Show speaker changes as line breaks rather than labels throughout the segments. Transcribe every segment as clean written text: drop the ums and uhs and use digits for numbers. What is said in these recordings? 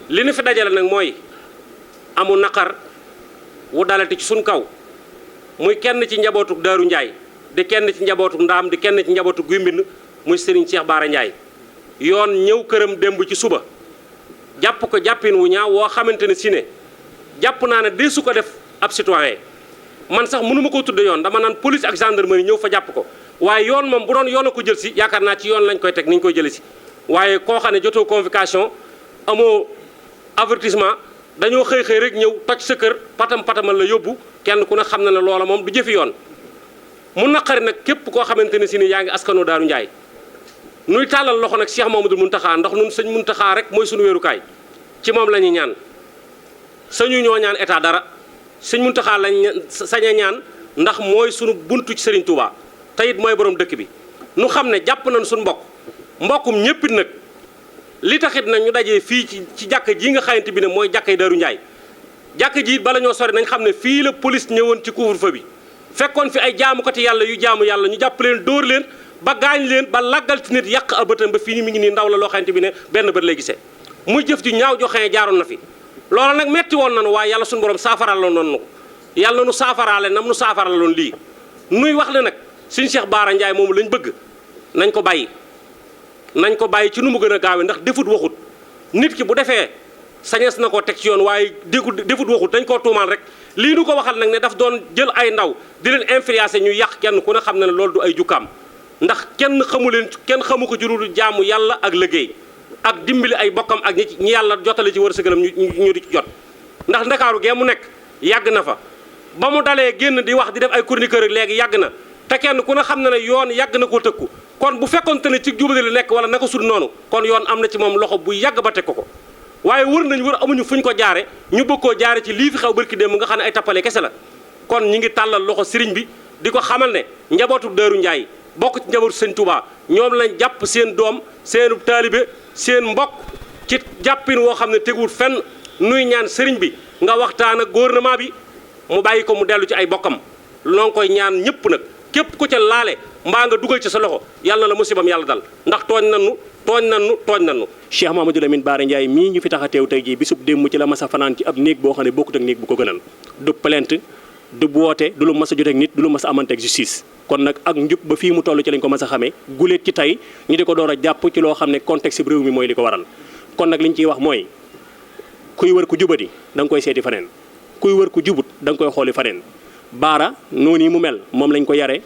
li nu fi dajale nag mooy amul naqar wu dalati ci suñ kaw muy kenn ci njabootu Daaru Njaay di kenn ci njabootu Ndaam di kenn ci njabootu Guy Mbind muy Serigne Cheikh Bara Ndiaye yoon ñëw këram démb ci suba jàpp ko jàppin wu ñaaw woo xamante ne si ne jàpp naa ne dee su ko def ab citoyen man sax mënuma koo tudde yoon dama naan police ak gendarmerie ñëw fa jàpp ko waaye yoon moom bu doon yoon a ko jël si yaakaar naa ci yoon lañ koy teg ni ñu koy jële si waaye koo xam ne jotoo convocation amoo avertissement dañoo xëy rek ñëw toj sa kër patamal la yóbbu kenn ku ne xam na ne loola moom du jëfi yoon mu naqari nag képp koo xamante ne si ni yaa ngi askanoo Daaru Njaay nuy tàllal loxo nag Cheikh Mamadou Mountakha ndax nun sëñ Mountakha rek mooy suñu wéerukaay ci moom la ñuy ñaan sañu ñoo ñaan état dara sëñ Mountakha lañ sañ a ñaan ndax mooy suñu buntu ci Serigne Touba te it mooy borom dëkk bi nu xam ne jàpp nañ suñu mbokkum ñéppit nag li taxit nag ñu dajee fii ci jàkka ji nga xamante bi ne mooy jàkkay Daaru Njaay jàkka ji it bala ñoo sori nañ xam ne fii la police ñëwoon ci couvre-feu bi fekkoon fi ay jaamukati yàlla yu jaamu yàlla ñu jàpp leen dóor leen ba gaañ leen ba laggal ci nit yàq a bëtam ba fii ni mi ngi nii ndaw la loo xamante bi ne benn bët lay gisee muy jëf ji ñaaw joxee jaaroon na fi loola nag metti woon nañu waaye yàlla suñu borom saafaraal la noonu ko yàlla nu saafaraale nam nu saafaraaloon lii nuy wax ne nag suñu Cheikh Bara Ndiaye moom lañ bëgg nañ ko bàyyi ci nu mu gën a gaawe ndax defut waxut nit ki bu defee sañees na koo teg ci yoon waaye defut waxut dañ koo tuumaal rek lii nu ko waxal nag ne daf doon jël ay ndaw di leen influencer ñu yàq kenn ku ne xam ne ne loolu du ay jukkaam ndax kenn xamu ko jurul jaamu yàlla ak liggéey ak dimbali ay bokkam ak ñi yàlla jotale ci wërsëgalam ñu di ci jot ndax ndakaaru gee mu nekk yàgg na fa ba mu dalee génn di wax di def ay chroniqueur ak léegi yàgg na te kenn ku ne xam ne ne yoon yàgg na koo tëkku kon bu fekkonte ne ci jubale la nekk wala naka sud noonu kon yoon am na ci moom loxo bu yàgg ba teg ko waaye wër amuñu fuñ ko jaare ñu bëgg koo jaare ci lii fi xew barki démb nga xam ne ay tappale kese la kon ñi ngi tàllal loxo sëriñ bi di ko xamal ne njabootu Daaru Njaay bokk ci njabootu sëñ Touba ñoom lañ jàpp seen doom seenu taalibe seen mbokk ci jàppin woo xam ne teguwul fenn nuy ñaan sëriñ bi nga waxtaan ak gouvernement bi mu bàyyi ko mu dellu ci ay bokkam loo ngi koy ñaan ñëpp nag képp ku ca laale mbaa nga dugal ci sa loxo yàlla na la musibam yàlla dal ndax tooñ nannu Cheikh Mamadou Lamine Bara Ndiaye mii ñu fi tax a teew tey jii bisub démb ci la mas a fanaan ci ab néeg boo xam ne bokkut ak néeg bu ko gënal du plainte du woote du lu mas a joteeg nit du lu mas a amante ak justice kon nag ak njub ba fii mu toll ci lañ ko mas a xamee guléet ci tey ñu di ko door a jàpp ci loo xam ne contexte bi réew mi mooy li ko waral kon nag liñ ciy wax mooy kuy wër ku jubadi da nga koy seeti faneen kuy wër ku jubut da nga koy xooli faneen Bara noonu yi mu mel moom lañ ko yare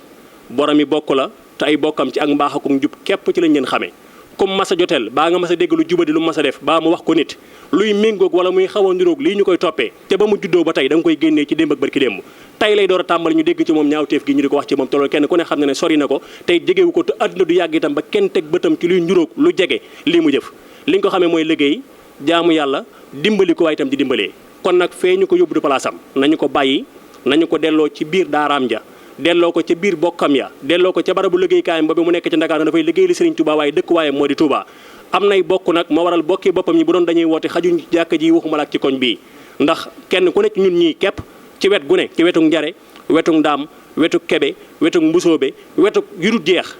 borom yi bokk la te ay bokkam ci ak mbaax ak njub képp ci lañ leen xamee comme mas a joteel baa nga mas a dégg lu jubadi lu mas a def baa mu wax ko nit luy méngoog wala muy xaw a niroog lii ñu koy toppee te ba mu juddoo ba tey da nga koy génnee ci démb ak barki démb tey lay door a tàmbali ñu dégg ci moom ñaawteef gi ñu di ko wax ci moom te loolu kenn ku ne xam ne ne sori na ko tey jegewu ko te àdduna du yàgg itam ba kenn teg bëtam ci luy njuróog lu jege lii mu jëf li ñu ko xamee mooy liggéey jaamu yàlla dimbali ko waaye itam di dimbalee kon nag fee ñu ko yóbbu du palaasam nañu ko bàyyi nañu ko delloo ci biir daaraam ja delloo ko ca biir bokkam ya delloo ko ca barabu liggéeykaayam boobu mu nekk ci Ndakaaru dafay liggéey li Serigne Touba waaye dëkk waaye moo di Touba am nay bokk nag moo waral bokki boppam ñi bu doon dañuy woote xajuñ jàkka ji waxuma la ak ci koñ bii ndax kenn ku nekk ñun ñii képp ci wet gu ne ci wetuk njare wetuk ndaam wetuk kebe wetuk mbusoobe wetuk yurut jeex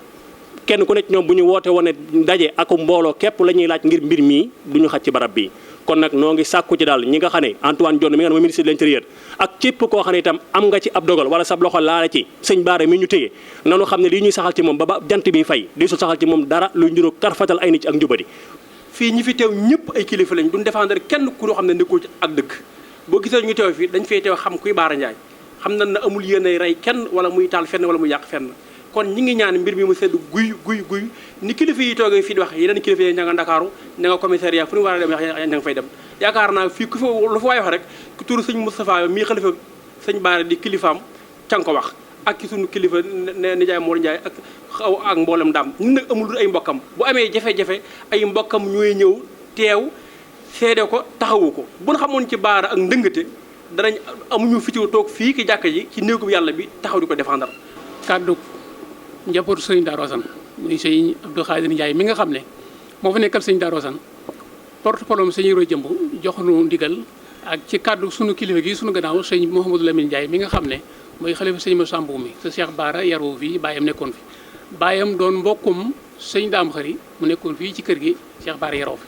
kenn ku nekk ñoom bu ñu woote woon ne daje ak mbooloo képp la ñuy laaj ngir mbir mii duñu xaj ci barab bii kon nag noo ngi sàkku ci daal ñi nga xam ne Antoine Diome mi nga xam ne mooy ministre de l'intérieur ak képp koo xam ne itam am nga ci ab dogal wala sab loxo laala ci sëñ Bara mi ñu téye nanu xam ne lii ñuy saxal ci moom ba jant bi fay di su saxal ci moom dara luy njuróog tarfatal ay nit ci ak njubadi
fii ñi fi teew ñëpp ay kilifa lañ duñ défendre kenn ku loo xam ne nekkoo ci ak dëkk boo gisee ñu teew fii dañ fay teew xam kuy Bara Ndiaye xam nañ ne amul yéenay rey kenn wala muy taal fenn wala muy yàq fenn kon ñi ngi ñaan mbir mi mu sedd guy ni kilifa yi toogee fii di wax yeneen kilifa yi ña nga Ndakaaru ña nga commissariat fu ñu war a dem ña nga fay dem yaakaar naa fii ku fa lu fa waay wax rek ku turu sëñ Moustapha mii xalifa sëñ Bara di kilifaam ca nga ko wax ak ci suñu kilifa nijaay Mor Ndiaye ak mboolem daam ñun nag amul ay mbokkam bu amee jafe-jafe ay mbokkam ñooy ñëw teew seede ko taxawu ko bu ñu xamoon ci Bara ak ndëngate danañ amuñu fitiw toog fii ki jàkka ji ci néegu yàlla bi taxaw di ko défendre
kàddu njabootu sëñ Darou Assane muy sëñ Abdou Khadir Ndiaye mi nga xam ne moo fa nekkal sëñ Darou Assane porte-parole sëñ Yoro Jëmb jox nu ndigal ak ci kàddu sunu kilifa gi sunu gannaaw sëñ Mouhamadou Lamine Ndiaye mi nga xam ne mooy xalifa sëñ Massamba mi te Cheikh Bara yaroo fii bàyyam nekkoon fi bàyyam doon mbokkum sëñ Daam Xari mu nekkoon fii ci kër gi Cheikh Bara yaroo fi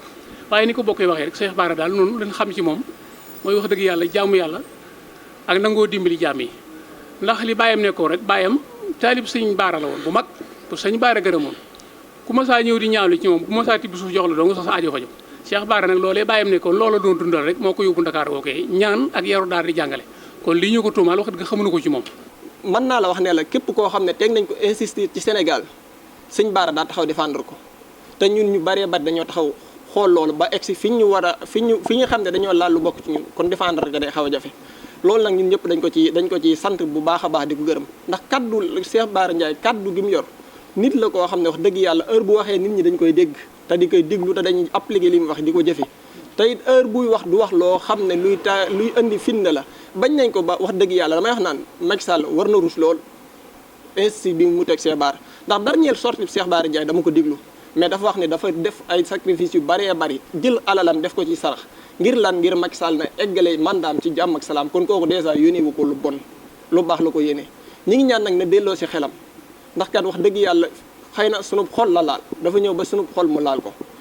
waaye ni ko bokkee waxee rek Cheikh Bara daal noonu leen xam ci moom mooy wax dëgg yàlla jaamu yàlla ak nangoo dimbali jaam yi ndax li bàyyam nekkoon rek bàyyam taalib sëñ Bara la woon bu mag bu sëñ Bara gërëmoon ku ma saa ñëw di ñaawli ci moom bu ma saa tibb suuf jox la doo nga sax sa aajo faju Cheikh Bara nag loolee bàyyam nekkoon loola doon dundal rek moo ko yóbbu Ndakaar wookee ñaan ak yaru daal di jàngale kon lii ñu ko tuumaal wax dëgg xamuñu ko ci moom.
mën naa la wax ne la képp koo xam ne teg nañ ko insister ci Sénégal sëñ Bara daa taxaw défendre ko te ñun ñu bëree bari dañoo taxaw xool loolu ba egsi fi ñu war a fi ñu xam ne dañoo laal lu bokk ci ñun kon défendre ga day xaw a jafe loolu nag ñun ñëpp dañ ko ci sant bu baax a baax di ko gërëm ndax kaddu Cheikh Bara Ndiaye kaddu gi mu yor nit la koo xam ne wax dëgg yàlla heure bu waxee nit ñi dañ koy dégg te di koy déglu te dañuy appliquer li mu wax di ko jëfe te it heure buy wax du wax loo xam ne luy indi fitna la bañ nañ ko ba wax dëgg yàlla damay wax naan Macky Sall war na rus lool ainsi bi mu teg Cheikh Bara ndax dernière sortie Cheikh Bara Ndiaye dama ko déglu mais dafa wax ne dafa def ay sacrifice yu bëree bëri jël alalam def ko ci sarax ngir lan ngir Macky Sall na eggale mandaam ci jàmm ak salaam kon kooku dèjà yónnee wu ko lu bon lu baax la ko yéene ñi ngi ñaan nag ne delloo si xelam ndax kat wax dëgg yàlla xëy na sunub xol la laal dafa ñëw ba sunub xol mu laal ko